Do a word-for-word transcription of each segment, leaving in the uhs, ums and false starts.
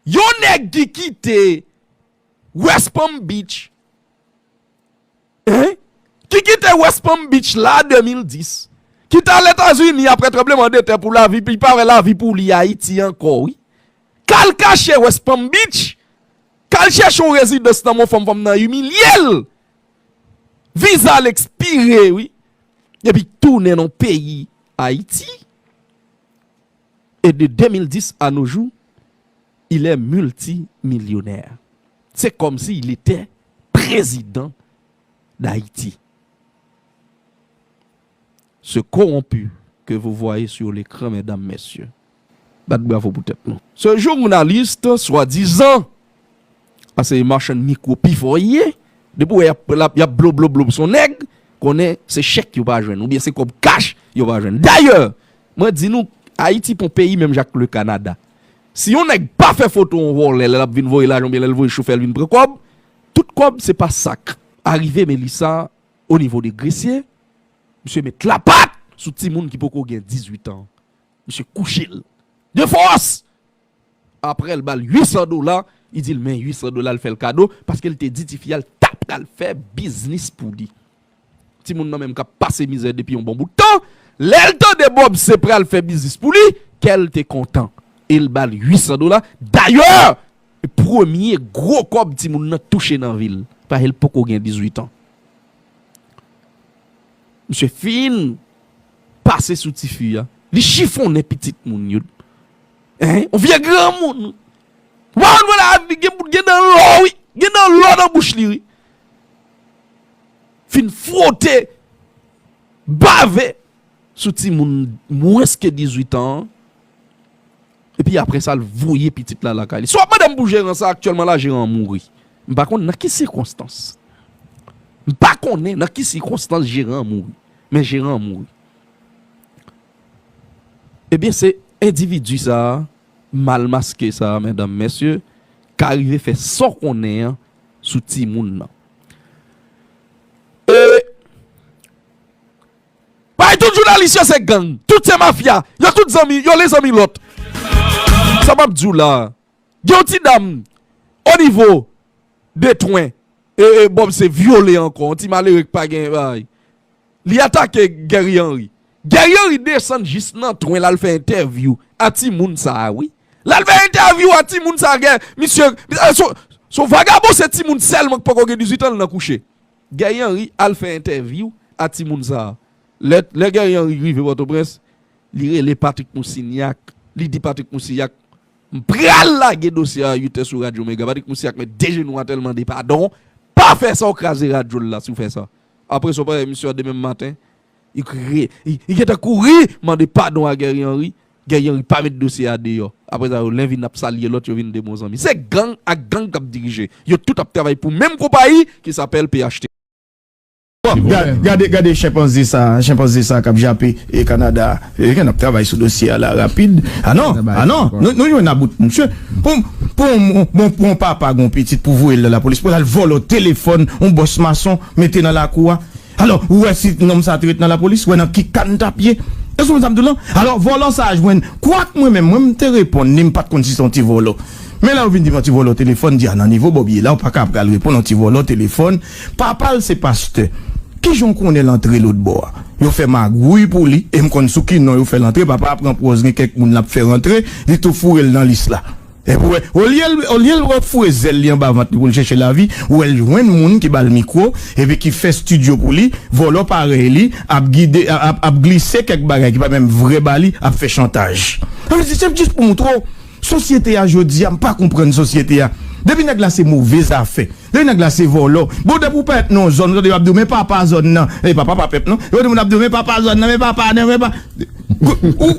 Yon nèg ki kite West Palm Beach, hein? Ki kite West Palm Beach la de mil dis, ki t al Etazini apre tranblemanntè pou lavi, li pa wè lavi pou li Ayiti ankò, wi. K al kache West Palm Beach, k al chèche yon rezidans nan men yon fanm, fanm nan imilye l. Viza l ekspire, wi. Epi tounen nan peyi Ayiti. Et de deux mille dix à nos jours, il est multimillionnaire. C'est comme s'il était président d'Haïti. Ce corrompu que vous voyez sur l'écran, mesdames, messieurs, bat bravo pou tèt nou. Ce journaliste, swadizan, a se machann mikwo pi fò li ye. Depi w wè y ap, l ap, y ap blo, blo, blo sou nèg, konnen se chèk yo pa jwenn, oubyen se kòb kach yo pa jwenn. Dayè, mwen di nou, Ayiti pa yon peyi menm jan ak le Kanada. Si yon nèg pa fè foto yon vòlè, lè l ap vin voye lajan, oubyen lè l voye chofè l vin pran kòb, tout kòb se pa sak. Arive Melissa, o nivo de Gresye, misye met lapat sou timoun ki poko gen dizuit an. Misye kouche l de fòs. Apre, l ba l uit san dola, li di l men uit san dola, l fè l kado, paske l te di tifi a l ta pral fè biznis pou li. Timoun nan menm k ap pase mizè depi yon bon bout tan, lè l tande Bob se pral fè biznis pou li, kè l te kontan. E l ba l uit san dola. Dayè, premye gwo kòb timoun nan touche nan vi l, paske l poko gen dizuit an. Misye fin pase sou tifi a. Li chifonnen pitit moun yo. Hein? On vye granmoun. Ou pa konn wè la, li gen, gen nan lò, wi. Gen nan lò nan bouch li, wi. Fin fwote, bave sou timoun mwens ke dizuit an. Epi apre sa, l voye pitit la lakay li. Si w ap mande m pou jeran sa, aktyèlman la, jeran an mouri. M pa konn nan ki sikonstans. M pa konnen nan ki sikonstans jeran an mouri. Men jeran an mouri. Ebyen, se endividi sa a, mal maske sa a, medam, mesye, ka rive fè sa w konnen an sou timoun nan. E, bay tout jounalis yo se gang, tout se mafya, yo tout zanmi, yo le zanmi lòt. Sa m ap di w la, gen yon ti dam, o nivo de twen, e, e, Bob se vyole ankò, yon ti malere k pa gen bagay. Li atake Guerrier Henry. Guerrier Henry desann jis nan twen l al fè entèvyou a timoun sa a, wi. L al fè entèvyou a timoun sa a, gen, misye, eh, se, se yon vagabon, se timoun sèlman k poko gen dizuit an, l nan kouche. Guerrier Henry al fè entèvyou a timoun sa a. Lè, lè Guerrier Henry rive Pòtoprens, li rele Patrick Moussignac. Li di Patrick Moussignac, m pral lage dosye a uit è sou Radyo Mega. Patrick Moussignac met de jenou atè, l mande padon. Pa fè sa, w kraze radyo l la si w fè sa. Apre sa, w pa wè misye a demen maten, li kriye, li, li gentan kouri mande padon a Guerrier Henry. Guerrier Henry pa met dosye a deyò. Apre sa, yo, len vin ap salye lòt, yo vin de bon zanmi. Se gang ak gang k ap dirije. Yo tout ap travay pou menm konpayi ki sapèl P H T. Bon, ga-, gade, gade chenpanze sa, chenpanze sa k ap jape e Kanada. E gen ap travay sou dosye a la rapid. Ah non, ah non, nou, nou jwenn about misye. Pou, pou, bon, pou yon papa gon pitit pou voye l nan lapolis, pou l al vòlò telefòn yon bòs mason, mete nan lakou a. Alò, ou wè si nonm sa te ret nan lapolis, ou wè nan ki ka n t ap ye. Èske w konn sa m di w lan? Alò, vòlò sa a jwenn, kwak mwen menm, mwen m te reponn li, m pa t konn si se yon ti vòlò. Men lè yo vin di m yon ti vòlò telefòn, di a nan nivo Bob ye la, ou pa ka pral reponn yon ti vòlò telefòn. Papa l se pastè. Kijan w konnen l antre lòt bò a? Yo fè magouy pou li, e m konn sou ki non yo fè l antre. Papa a pran pòz gen kèk moun l ap fè rantre, li tou foure l nan lis la. Epi w wè, olye l, olye l foure zèl li anba vant li pou l chèche lavi, ou wè l jwenn moun ki ba l mikwo, epi ki fè estidyo pou li, vòlò parèy li, ap gide, ap, ap glise kèk bagay ki pa menm vrè ba li, ap fè chantaj. Sa vle di, se jis pou montre w, sosyete a jodi a, m pa konprann sosyete a. Depi nèg la se move zafè, depi nèg la se vòlò, bon, depi w parèt nan yon zòn, ou tande yo ap di w, men papa zòn nan, e papa pa pèp non, yo di moun ap di w, men papa zòn nan, men papa nan, men pa, ou, ou,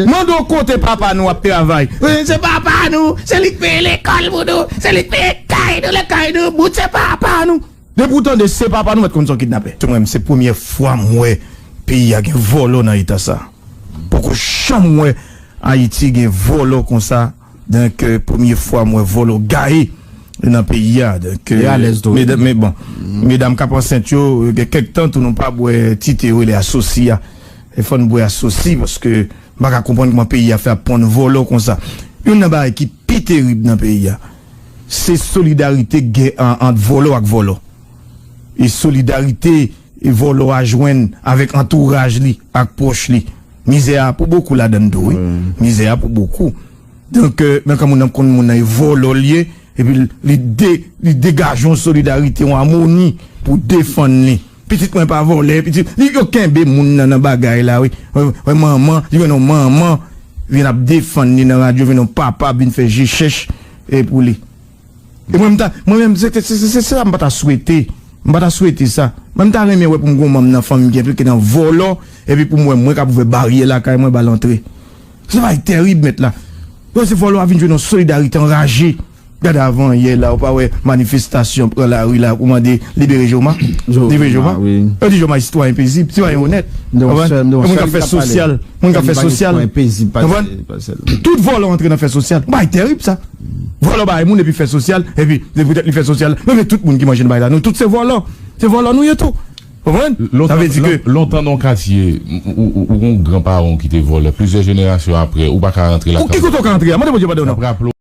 mande w kote papa nou ap travay. Wi, se papa nou, se li k peye lekòl pou nou, se li k peye kay nou, lè kay nou bout, se papa nou. Depi w tande se papa nou, mèt konn se yon kidnapè. Mwen menm, se premyè fwa m wè peyi a gen vòlò nan eta sa. Poko janm wè Ayiti gen vòlò konsa. Donk, euh, premye fwa m wè vòlò gaye nan peyi a. Donk, euh, e alèz tou, wi. Medam, men bon, medam k ap ansent yo, gen kèk tan tou nou pa bwè ti te yo rele asosi a. E fò n bwè asosi, paske m pa ka konprann kòman peyi a fè ap ponn vòlò konsa. Youn nan bagay ki pi terib nan peyi a, se solidarite gen an- ant vòlò ak vòlò. E solidarite e vòlò a jwenn avèk antouraj li, ak pwòch li. Mizè a pou bokou ladan l tou, wi. Mizè a pou bokou. Donk, euh, men kan moun nan konn moun nan e vòlò l ye, epi li de, li degaje yon solidarite, yon amoni pou defann li. Pitit mwen pa vòlè, pitit, li yo kenbe moun nan nan bagay la, wi. Wè, wè manman, li vin yon manman, vin ap defann li nan radyo, vin yon papa, vin fè je chèch e pou li. E mwen, m ta, mwen menm, se, se, se, se, se sa m pa ta swete. M pa ta swete sa. Mwen, m ta renmen wè pou m gon manm nan fanmi m ki enplike nan vòlò, epi pou m wè mwen k ap ouvè baryè lakay mwen, ba l antre. Se bagay terib, mèt la. Yo, se vòlò a vin jwenn yon solidarite anraje. Gade avan yè la, ou pa wè manifestasyon pran lari la pou mande libere Joma? Libere Joma? Yo di Joma se sitwayen pezib, sitwayen onèt. Konprann? Moun k ap fè sosyal, moun k ap fè sosyal. Konprann? Tout vòlò antre nan fè sosyal. Bagay terib sa. Vòlò bay moun epi fè sosyal, epi poutèt li fè sosyal, men, men tout moun ki manje nan bagay la, nou tout se vòlò. Se vòlò nou ye tou. Konprann? Sa vle di ke lontan nan yon katye, ou, ou, ou, ou gon gran paran w ki te vòlè, plizyè jenerasyon apre, ou pa ka rantre lakay ou. Ki kote w ka rantre a? Mande Bondye padon non.